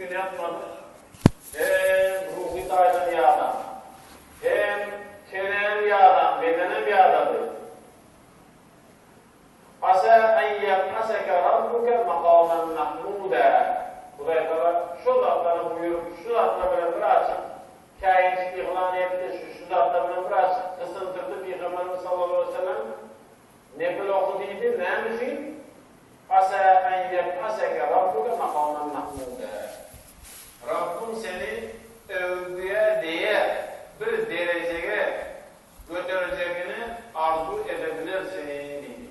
Üç gün ýatmady. Hem ruhy taýdan ýadan, hem tenem ýadan, bedenem ýadady. Asa en ýeb'aseke rabbuke makamen mahmuda. Hudaý Tagala şu zatlary buýrup, şu zatlar bilen bir açyk käýinç yglan etdi, şu şu zatlar bilen bir açyk gysyntyrdy Pygamberimiz sallallahu aleýhi we sellem nepil oky diýdi, näme üçin? Asa en ýeb'aseke rabbuke makamen mahmuda. Rabbyň seni öwgüe deýer bir derejege göterjegini arzuw edebilersiň diýdi.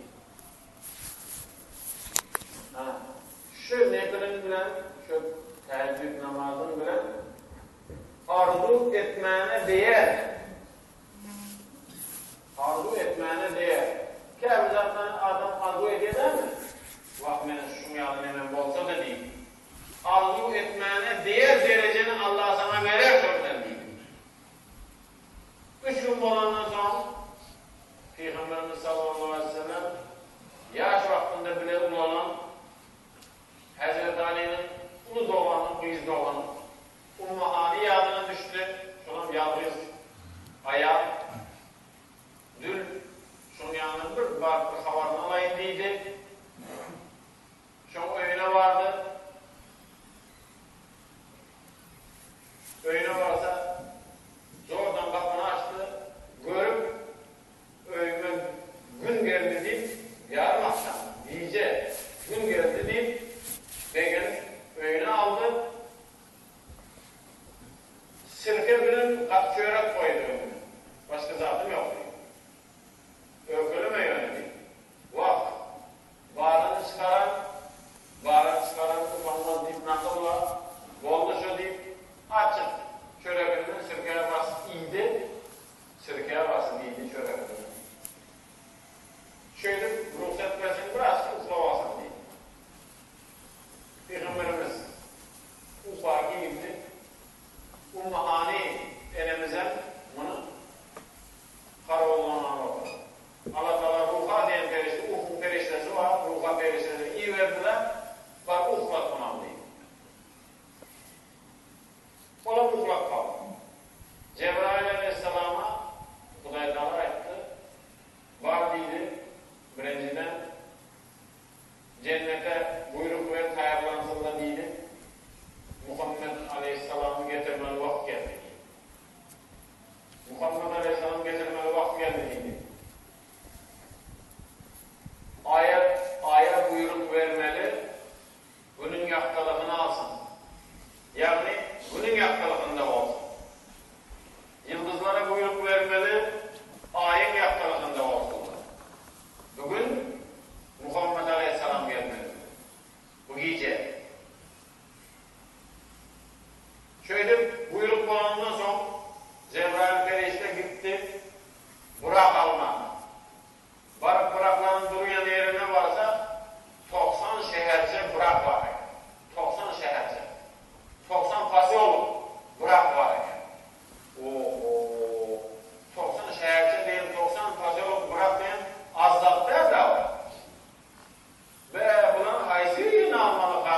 Ha, şu nepiliň bilen, şu tähejjüd namazyň bilen arzuw etmäne deýer. Arzuw etmäne deýer. Käbir zatlary adam arzuw edýär dälmi? Wah, meniň şuň ýaly nemem bolsa-da diýip. Arzuw etmäne deýer derejeni Allah saňa berer şol bilen diýdi. Üç gün bolandan soň, Pygamberimiz sallallahu aleýhi we sellem ýaş wagtynda bile ulalan Hezreti Alynyň uly dogany, gyz dogany Ummu Hany ýadyna düşdi, şolam ýalňyz aýal, dül, şoň ýanyna bir baryp bir habaryny alaýyn diýdi. Şoň öýüne bardy. Öýüne barsa, zordan gapyny açdy, görüp, öýüme Gün geldi diýip, ýarym agşam, gije, Gün geldi diýip, begenip, öýüne aldy. Sirke bilen gaty çörek goýdy öňüne. Başga zadym ýok diýip. Öýkeleme ýöne diýip. Wah, baryny çykaran, baryny çykaran utanmaz diýip nakyl bar. Boldy şo diýip, açyk çöreginden sirkä basyp iýdi. Sirkä basyp iýdi çöreginden. Şeýdip, rugsat berseň birazjyk uklap alsam diýdi. Pygamberimiz uka girdi. Ummu Hany enemizem muny Garawullamaga oturdy. Allatagala Ruha diýen perişde, ukyň perişdesi bar, Ruha perişdesini iberdi-de, Bar, uklat munam diýdi. Olam uklap galdy. Jebraýyl aleýhissalama Hudaýtagala aýtdy, Bar diýdi, birinjiden, Jennete buýruk ber taýýarlansynlar diýdi. Muhammet aleýhissalamy getirmeli wagt geldi diýdi. Muhammet aleýhissalam getirmeli wagt geldi diýdi. Aýa, Aýa buýruk bermeli, Günüň ýagtylygyny alsyn. Ýagny, Günüň ýagtylygynda bolsun. Ýyldyzlara buýruk bermeli, Aýyň ýagtylygynda bolsunlar. Bu gün Muhammet aleýhissalam gelmelidir. Bu gije. Şeýdip, buýruk bolandan soň, Jebraýyl perişde gitdi, Burak almaga. Baryp Buraklaryň durýan ýerine barsa, 90 şäherçe Burak bar eken. 90 şäherçe. 90 posýolok Burak bar eken. O-ho! 90 şäherçe diýen, 90 posýolok Burak diýen az zat däl-dä ol. Be, bulaň haýsy birini almalyka?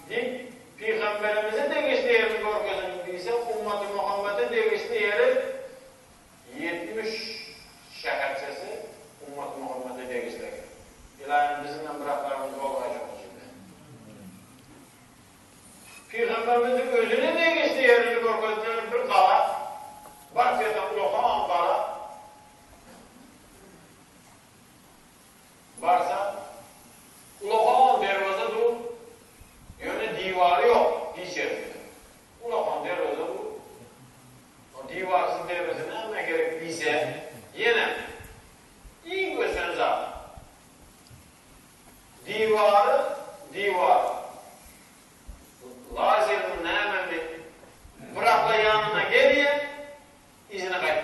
diýip, Pygamberimize degişli ýerini görkeziň diýse, ummaty Muhammede degişli ýeri 70 şäherçesi ummaty Muhammede degişli eken. Ylaýym biziňem byraklarymyz bolgaý şoň içinde. Pygamberimiziň özüne degişli ýerini görkezdiler, bir gala, baryp ýatan ulakan gala. Barsa, ulakan derweze dur, ýöne diwary ýok hiç ýerinde. Ulakan derweze dur. O diwarsyz derweze nämä gerek diýse, ýene iň ösen zat, diwary diwar, lazermi nämemi, byrakla ýanyna gelýä, yzyna gaýtmaýar.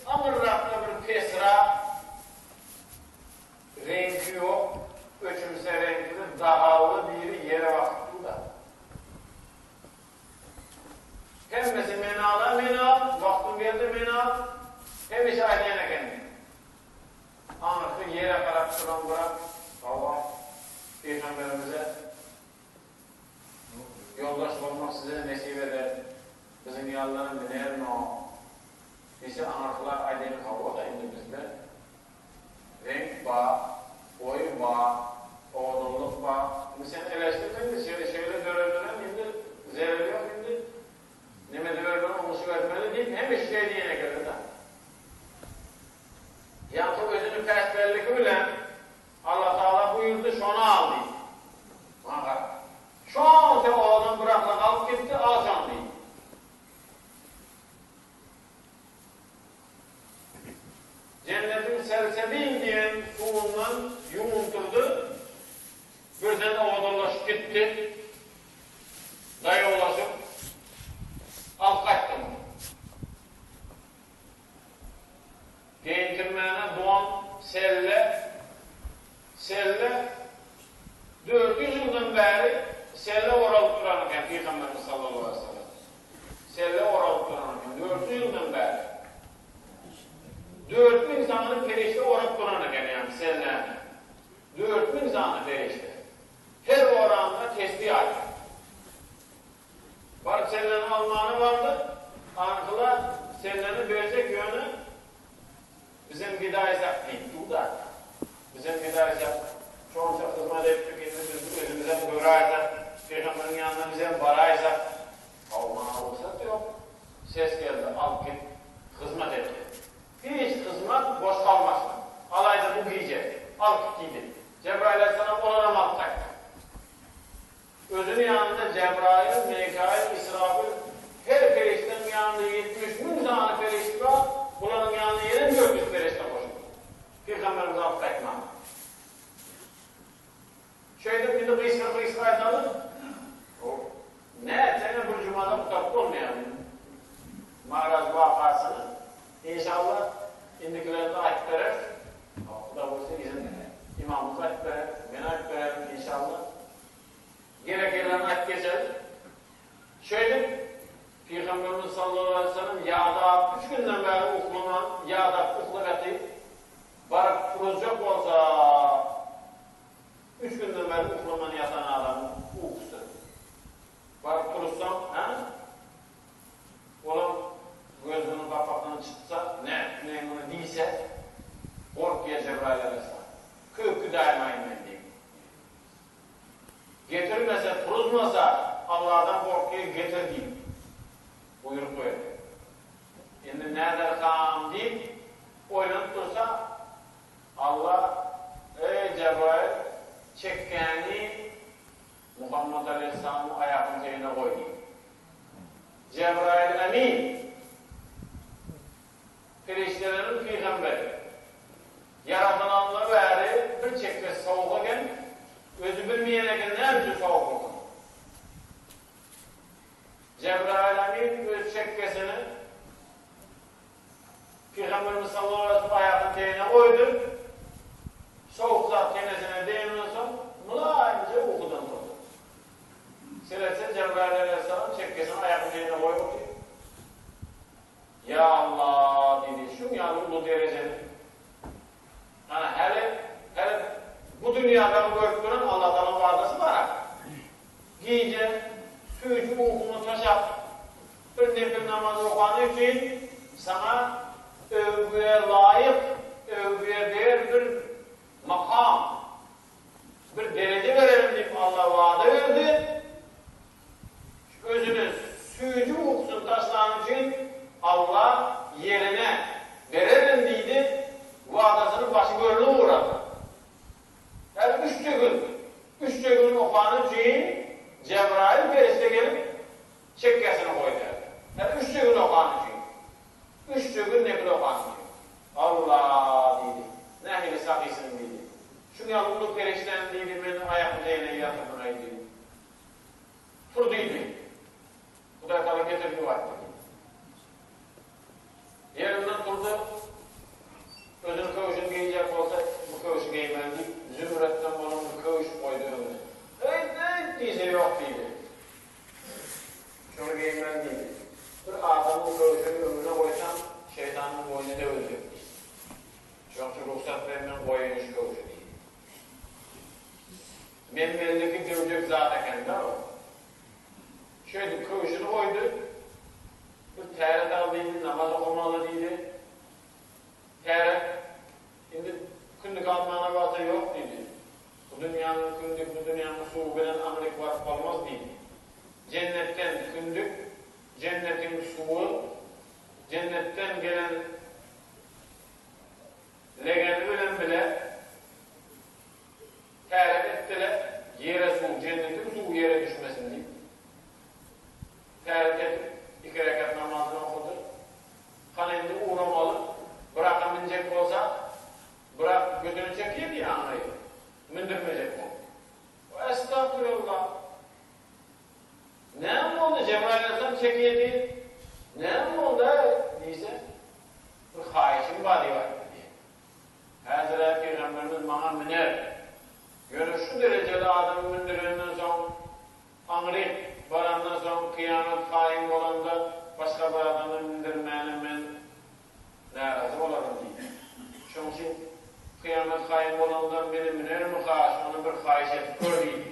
aňyrrakda bir pesräk, reňki ýok, öçümse reňkli dagally biri ýere bakyp dur-da. Hemmesi meni al-a, meni al, wagtyň geldi, meni al. Hemişe aýdýan ekeni. Aňyrsy ýere garap duran Burak, Hawa, pygamberimize ýoldaş bolmak size nesip eder, biziň ýalylaram bilermi-o? Diýse, aňyrkylar aýdýan, Hawa-da, indi bizde reňk bar, boý bar, owadanlyk bar. Indi sen eleşdirme indi, şeýle şeýle döredilen indi zereli ýok indi, neme edibermeli, oňuşyp etmeli diýip, hemişe şeý diýen ekenler-dä. Ýaňky özüni päsgelligi bilen Allatagala buýurdy, şony al diýdi. Maňa gara. Şonça owadan biraklak alyp gitdi, al şony diýdi. Jennetiň selsebil diýen suwundan ýuwundyrdy, birden owadanlaşyp gitdi. Daýawlaşyp alyp gaýtdy muny. Geýintirmäne don, selle, selle 400 ýyldan bäri selle oralyp duran eken Pygamberimiz sallallahu aleýhi we sellem. Selle oralyp duran eken 400 ýyldan bäri. 4000 sany perişde orap duran eken ýagny selläni. 4000 sany perişde. Her oranda tesbih aýdýar. Baryp selleni almana bardy. Aňkylar selleni berjek ýöne bizem gidäýsek diýip dur-da. Bizem gidäýsek, şonça hyzmat etdik, indi biz özümizem göräýsek, pygamberiň ýanyna bizem baraýsak. Hawa, maňa rugsat ýok. Ses geldi, alyp git, hyzmat et diýip. Hiç hyzmat boş galmasyn. Alaýda bu gije, alyp git diýdi. Jebraýyl aleýhissalam olaram alyp gaýtdy. Özüniň ýanynda Jebraýyl, Mekaýyl, Israfyl, her perişdäniň ýanynda 70 mün sany perişde bar, bularyň ýanyna ýene 400 perişde goşuldy. Pygamberimizi alyp gaýtmaga. Şeýdip indi gysga-gysga aýdaly, nätseňem bir jumada gutaryp bolmaýar Magraj wakasyny. Inşallah indikilerinde aýdyp bereris. Huda buýursa izin imamymyz aýdyp berer, men aýdyp bererin inşallah. Gerek ýerlerini aýdyp geçeris. Şeýdip, Pygamberimiz sallallahu aleýhi we sellem ýadap, üç günden bäri uklaman, ýadap uklap ýatyp, baryp turuzjak bolsa, üç günden bäri uklaman ýatan adamyň ukusy. Baryp turuzsaň, hä? Olam gözüniň gapagyny çytsa, nätdiň muny diýse, gorkýa Jebraýyl aleýhissalam. Köki daýmaýyn men diýip. Getirmese, turuzmasa, Alladan gorkýa getir diýip, buýruk berdi. Indi näderkam diýip, oýlanyp dursa, Alla, Eý, Jebraýyl, çekgäni Muhammet aleýhissalamyň aýagynyň teýine goý diýdi. Jebraýyl Emin, perişdeleriň pygamberi, ýaradylanly bäri bir çekge sowuk eken, özi bilmeýän eken näme üçin sowuk bolsun. Jebraýyl Emin öz çekgesini Pygamberimiz sallallahu aleýhi we sellem aýagynyň teýine goýdy. Sowuk zat denesine degenden soň, mylaýymja ukudan turdy. Seretse, Jebraýyl aleýhissalam çekgesini aýagynyň teýine goýup otyr. Ýa Allah! diýdi, şuň ýaly uly derejeni, ana, häli, häli bu dünýäde görüp duran Allatagalaň wadasy bar-a. Gije süýji ukuňy taşap, bir nepil namaz okany üçin saňa öwgüe laýyk, öwgüe değer bir makam, bir dereje bererin diýip Alla wada berdi. Özüni süýji ukusyny taşlany üçin Alla ýerine bererin diýdi, wadasyny başy görli ugrady. Häli üçje gün, üçje gün okany üçin Jebraýyl perişde gelip çekgesini goýdy. Häli üçje gün okany üçin. Üçje gün nepil okany üçin. Alla diýdi. Nähili sahysyň diýdi. Şuň ýaly uly perişdäni diýdi, meni aýagyň teýine ýatyrdyň-aý diýdi. Tur diýdi. Hudaýtagala getir diýip aýtdy diýdi. Ýerinden. ber men goýaýyn şu köwşi diýdi. Menmenligi döwjek zat eken-dä o. Şeýdip köwşüni goýdy. Bir täret al diýdi, namaz okamaly diýdi. Täret, indi kündük almana barsa ýok diýdi. Bu dünýäniň kündük, bu dünýäniň suwy bilen aňryk baryp bolmaz diýdi. Jennetden kündük, jennetiň suwy, jennetden gelen legeni bilen bile täret etdiler, ýere suw, jennetiň suwy ýere düşmesin diýip. Täret edip, iki rekat namazyny okady. Hany indi ugramaly, byraka münjek bolsa, byrak götüni çekýär ýaňy, mündürmejek bolup. Estagfirullah! Näme boldy, Jebraýyl aleyhisselam çekýär diýip, näme boldy-aý diýse, bir haýyşym bar diýip aýtdy diýýär. Häzir-ä pygamberimiz maňa müner. Ýöne şu derejeli adamy mündürenden soň, aňryk barandan soň kyýamat kaýym bolanda başga bir adamy mündürmäne men närazy bolaryn diýdi. Şoň üçin kyýamat kaýym bolanda meni münermika, şony bir haýyş edip gör diýdi.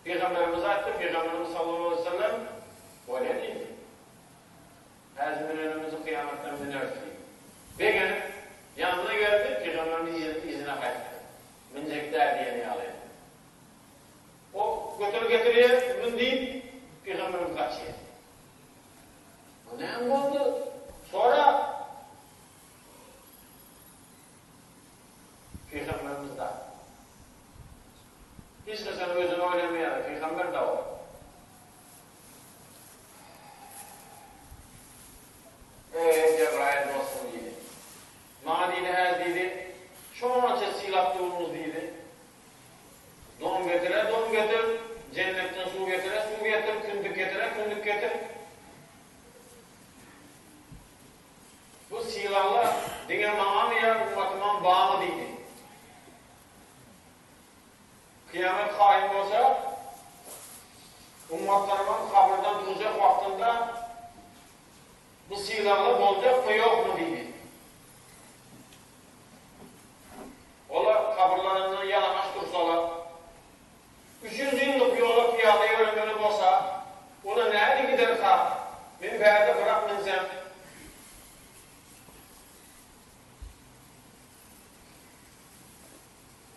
Pygamberimiz aýtdy, Pygamberimiz sallallahu aleýhi we sellem bolýa diýdi. Häzir münenimizi kyýamatdan müneris diýdi. Begenip, ýanyna geldi, Pygamberimiz yzyna gaýtdy. Münjek däl diýen ýaly etdi. O göter getirýär, mün diýip, Pygamberimiz gaçýar. Bu näme boldy? Sora. Pygamberimiz da. Hiç haçan özüni oýlamaýar, pygamber da o. Eý, Jebraýyl dostum diýdi. Maňa diýdi, häzir diýdi, şonça sylap durmyz diýdi. Don getire, don getir, jennetden suw getire, suw getir, kündük getire, kündük getir. Bu sylaglar diňe maňamy ýa ummatymam barmy diýdi. Kyýamat kaýym bolsa, ummatlarymam kabyrdan turjak wagtynda bu sylaglar boljakmy ýokmy diýdi. Olar kabyrlaryndan ýalaňaç tursalar, 300 ýyllyk ýola pyýada ýöremeli bolsa, ola nädip giderka, men bärde byrak minsem?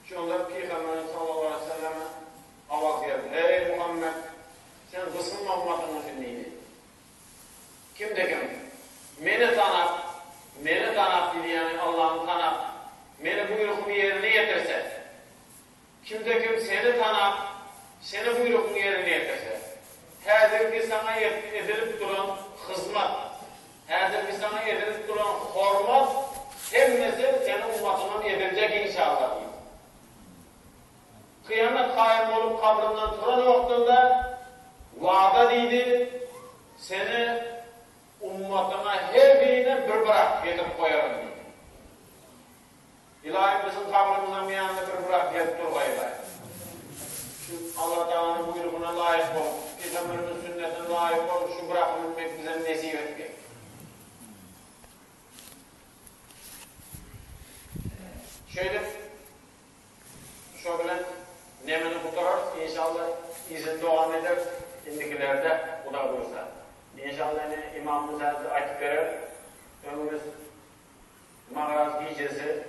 Şonda Pygamberimiz sallallahu aleýhi we selleme owaz geldi, Eý, Muhammet! Sen gysylma ymmatyň üçin diýdi. Kimde-kim Meni tanap, Meni tanap diýdi, ýagny Allany tanap, Meni buýrugymy ýerine ýetirse, kimde-kim seni tanap, seni buýrugyňy ýerine ýetirse, häzirki saňa edilip duran hyzmat, Häzirki saňa edilip duran hormat hemmesi seniň ummatyňam ediljek inşallah diýdi. Kyýamat kaýym bolup kabryndan turan wagtynda wada diýdi, seni ummatyňa her birine bir brak getirip goýaryn diýdi. Ylaýym biziň kabrymyzam ýanynda bir brak gelip durgaý ylaýym. Şu Allah Tagalanyň buýrugyna laýyk bolup, Pygamberimiz sünnetine laýyk bolup şu braky münmek bizem nesip etgeý. Şeýdip şo bilen nemini gutararys inşallah yzyny dowam ederis indikilerde Huda buýursa. Inşallah ine imamymyz häzir aýtyp berer öňümiz Magraj gijesi,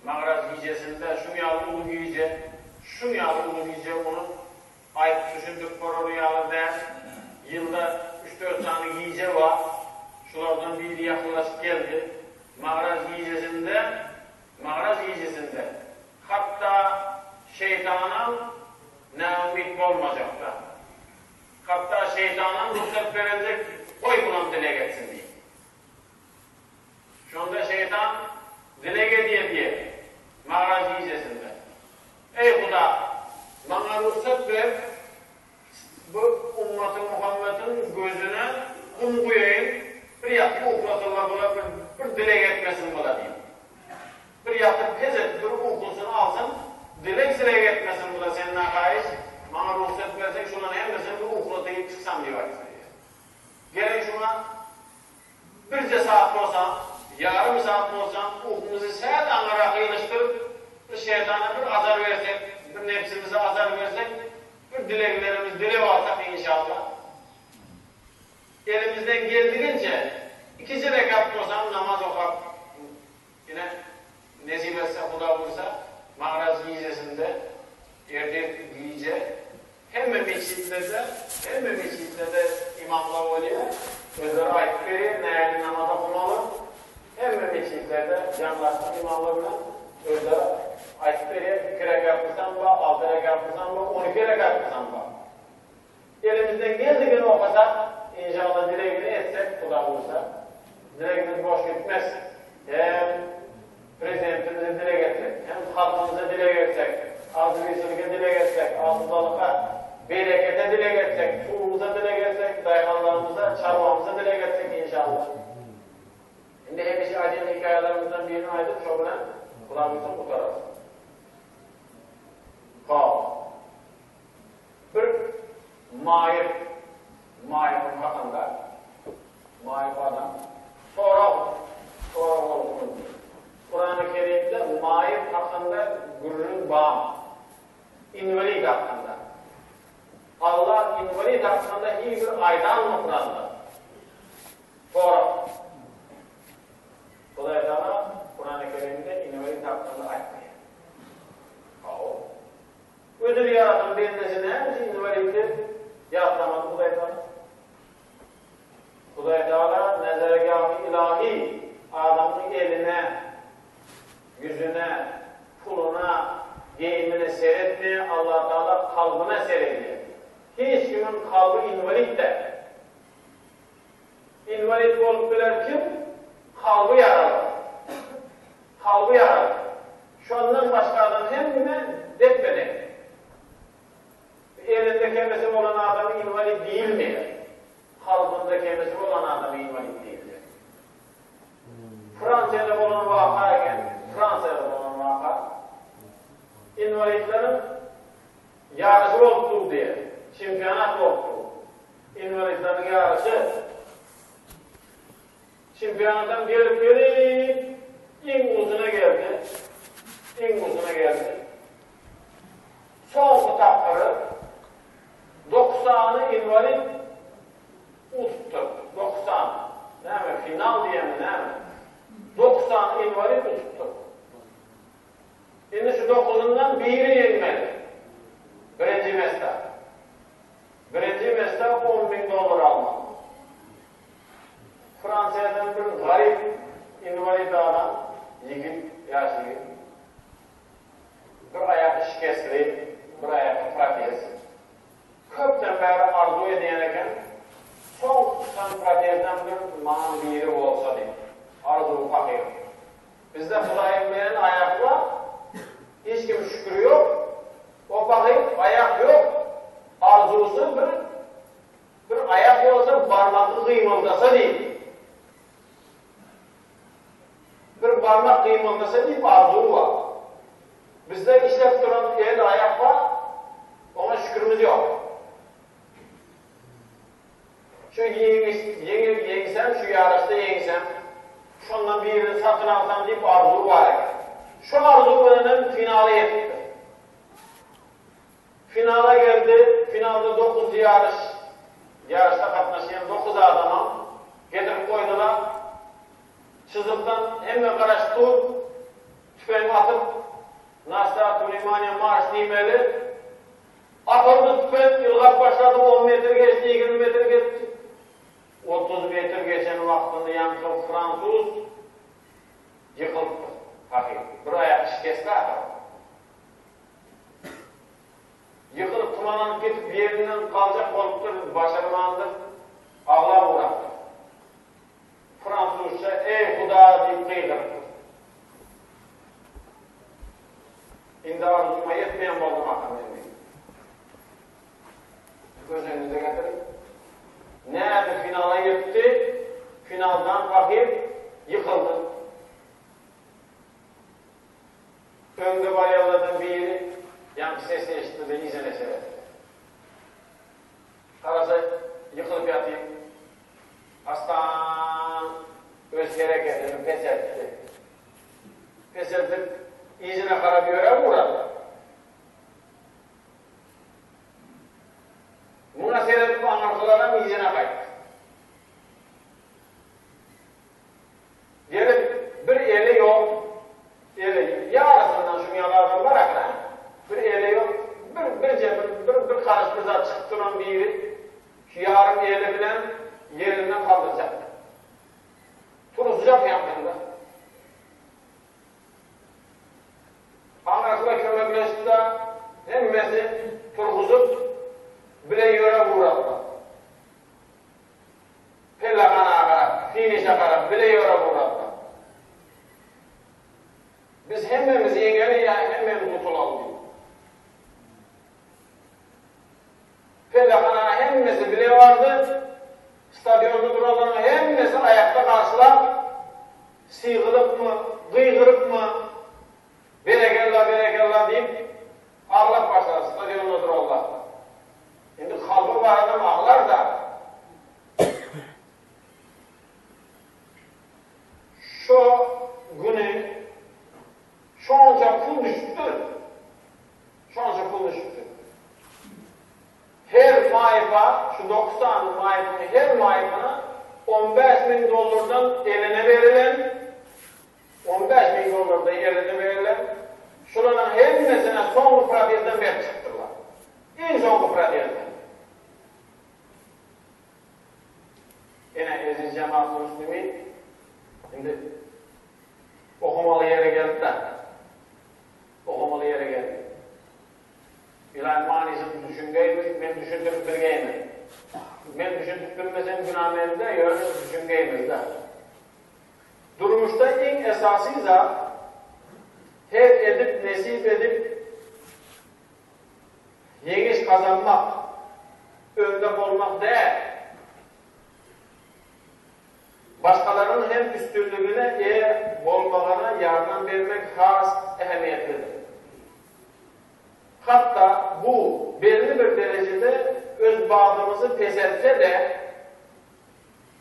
Magraj gijesinde şuň ýaly uly gije, şuň ýaly uly gije ony aýdyp düşündirip bolar ýaly däl. Ýylda üç-dört sany gije bar. Şulardan biri ýakynlaşyp geldi. Magraj gijesinde, Magraj gijesinde hatda şeýtanam näumyt bolmajakda. Hatda şeýtanam rugsat bereljek, goý bulam dileg etsin diýip. Şonda şeýtan dileg edýär diýer, Magraj gijesinde, Eý, Huda! Maňa rugsat ber, bu ummaty Muhammediň gözüne gum guýaýyn, bir ýatyp uklasynlar bular, bir, bir dileg etmesin bular diýip. Bir ýatyp hez edip, bir ukusyny alsyn, dileg-sileg etmesin bular, senden haýyş, maňa rugsat berseň, şularyň hemmesini bir uklataýyn çyksam diýip aýtsa diýer. Geliň şuňa Birje saat bolsa. Ýarym saat bolsam uhumyzy säl aňyrak ýylyşdyryp, bir şeýtana bir azar bersek, bir nebsimize azar bersek, bir dileglerimizi dilep alsak inşallah. Elimizden geldiginçe ikije rekat bolsam namaz okap, ine nesip etse Huda buýursa Magraj gijesinde ertir gije Hemme mesjitlerde, hemme mesjitlerde ymamlar bolýar, özleri aýdyp berýär, nähili namaz okamaly. Hemme mesjitlerde jaňlaşdyk ymamlar bilen, özleri aýdyp berýär, iki rekat kylsaň bar, alty rekat kylsaň bar, 12 rekat kylsaň bar. Elimizden geldigini okasak, inşallah dilegini etsek, Huda buýursa, dilegimiz boş gitmez. Hem Prezidentimize dileg etsek, hem halkymyza dileg etsek, agzybirçilige dileg etsek, asudalyka, berekete dileg etsek, suwumyza dileg etsek, daýhanlarymyza, çarwamyza dileg etsek inşallah. Indi hemişe aýdýan hekaýalarymyzdan birini aýdyp şo bilen Huda buýursa gutararys. Hop. Bir maýyp, maýybyň hakynda, maýyp adam, sorag, sorag bolsun. Kurany Kerimde maýyp hakynda gürrüň barmy? Inwalid hakynda. Allah inwalid hakynda hiç bir aýdanmy Kuranda? Sorag. Hudaý Tagala Kurany Kerimde inwalid hakynda aýtmaýar. Hawa. Özüni ýaratan bendesi näme üçin inwaliddi ýatlamady Hudaý Tagala? Hudaý Tagala nezeregahy ilahi adamyň eline, ýüzüne, puluna, geýimine seretmeýär, Allah Tagala kalbyna seredýär. Hiç kimiň kalby inwalid däl. Inwalid bolup biler kim? Kalby ýaraly. Kalby ýaraly. Şondan başga adam hemme depbe-deň. Elinde kemisi bolan adama inwalid diýilmeýär. Kalbynda kemisi bolan adama inwalid diýilýär. Fransiýada bolan waka eken, Fransiýada bolan waka. Inwalidleriň ýaryşy bolup dur diýýär. Çempionat bolup dur. Inwalidleriň ýaryşy. Çempionatam gelip gelip iň ujuna geldi. Iň ujuna geldi. Soňky tapgyry 9 sany inwalid utupdyr. 9 sany. Näme, final diýenmi näme? 9 sany inwalid utupdyr. Indi şu dokuzyndan biri ýeňmeli. Birinji mesta. Birinji mesta 10 000 dollar almaly. Fransiýadan bir garyp inwalid adam, ýigit, ýaş ýigit. Bir aýagy şikesli, bir aýagy protez. Köpden bäri arzuw edýän eken, soňky çykan protezden bir maňa biri bolsa diýip. Arzuwy pahyr. Bizde Hudaýyň beren aýagy bar, hiç kim şüküri ýok. O pahyr aýak ýok, arzuwsy bir bir aýak bolsa barmagy gymyldasa diýip. Bir barmak gymyldasa diýip arzuwy bar. Bizde işläp duran el aýak bar, oňa şükürimiz ýok. Şu ýeňiş, ýeňil ýeňsem, şu ýaryşda ýeňsem, şondan birini satyn alsam diýip arzuwy bar eken. Şu arzuw bilenem finala ýetipdir. Finala geldi, finalda dokuzynjy ýaryş, ýaryşda gatnaşýan dokuz adamam getirip goýdular. Çyzykdan hemme garaşyp dur, tüpeňi atyp, Na start, wнимание, marş diýmeli. Atyldy tüpeň, ylgap başlady, on metr geçdi, 20 metr geçdi. 30 metr geçen wagtynda ýaňky fransuz ýykylypdyr. Pahyr. Bir aýagy şikesli ahyry. Ýykylyp tumalanyp gidip ýerinden galjak bolupdyr, başarmandyr. Aglap ugrapdyr. Fransuzça Eý Huda diýip gygyrypdyr. Indi arzuwyma ýetmeýän boldum ahyr men diýip. Göz öňüňize getiriň. Näde finala ýetdi, finaldan pahyr ýykyldy. Öňde barýanlardan biri ýaňky sesi eşitdi-de yzyna seretdi. Garasa, ýykylyp ýatyr. Aslan öz hereketini. Hereketini peseltdi. Peseltip, yzyna garap ýöräp ugrady. Muňa seredip aňyrkylaram yzyna gaýtdy. Gelip bir eli ýok, eli ýarysyndan şuň ýaly adam bar ahyry, bir eli ýok, bir birje bir bir bir garyş bir zat çykyp duran biri şu ýarym eli bilen ýerinden galdyrjak. Turuzjak ýaňkynda. Aňyrkylar kömekleşdi-de, hemmesi turguzyp, bile ýöräp ugradylar. Pellehana garap, finişe garap bile ýöräp ugradylar. Biz hemmemiz ýeňeli ýa hemmemiz gutulaly diýip. Pellehana hemmesi bile bardy. Stadionda duranlaryň hemmesi aýakda garşylap, sygylypmy, gygyrypmy, Berekella, berekella diýip, aglap başlady stadionda duranlar. Indi kalby bar adam aglar-da. Şo güni şonça pul düşüpdir. Şonça pul düşüpdir. Her maýypa, şu dokuz sany maýypyň her maýypyna 15 müň dollardan eline berilen, 15 müň dollardan eline berilen, şularyň hemmesine soňky protezden berip çykypdyrlar. Iň soňky protezden. Ine, eziz jemaat muslimin, indi okamaly ýere geldi-de. Okamaly ýere geldi. Ilahi manysyny düşüngeýmiz, men düşündirip bilgeýmen. Men düşündirip bilmesem günä mende, ýöne düşüngeýmiz-de. Durmuşda iň esasy zat, her edip, nesip edip, Ýeňiş gazanmak, öňde bolmak däl. Başgalaryň hem üstünligine eýe bolmagyna ýardam bermek has ähmiýetlidir. Hatda bu belli bir derejede öz badymyzy peseltse-de,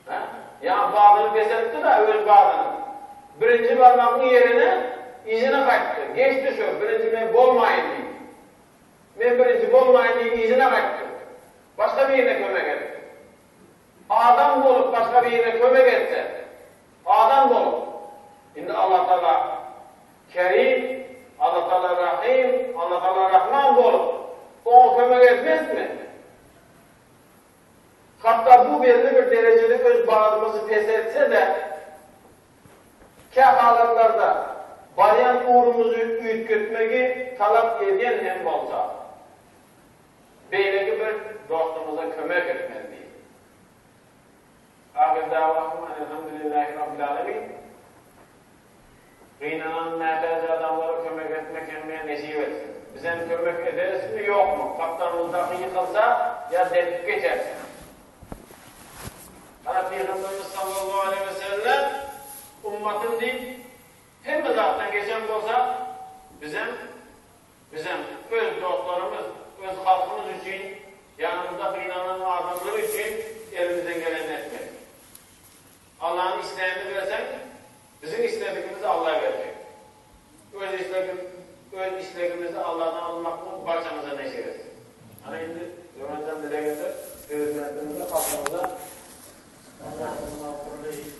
hä, ýa badyny peseltdi-de öz badyny, birinji barmagyň ýerine yzyna gaýtdy, geçdi şo, birinji men bolmaýyn diýip. Men birinji bolmaýyn diýip yzyna gaýtdy. Başga birine kömek etdi. Adam bolup başga birine kömek etse, adam bolup, indi Allatagala Kerim, Allatagala Rahym, Allatagala Rahman bolup, oňa kömek etmezmi? Hatda bu belli bir derejede öz badymyzy peseltse-de, Kä halatlarda barýan ugrumyzy üýtgetmegi talap edýän hem bolsa, beýleki bir dostumyza kömek etmeli diýip. Ahyr dawahum enelhamdülillahi rabbil alemin. Gynanan mätäç adamlara kömek etmek hemmä nesip etsin. Bizem kömek ederismi ýokmy? Gapdalymyzdaky ýykylsa ýa depip geçeris. Ana Pygamberimiz sallallahu aleýhi we sellem ummatym diýip hemme zatdan geçen bolsa bizem bizem öz dostlarymyz, öz halkymyz üçin ýanymyzda gynanan adamlar üçin elimizden gelenini etmeli. Allanyň isleýänini berseň biziň isledigimizi Alla berjek. Öz islegim öz islegimizi Alladan almaklyk barçamyza nesip etsin. Ana indi Öwrenjan dileg eder Prezidentimize halkymyza. Allahumma gfirli.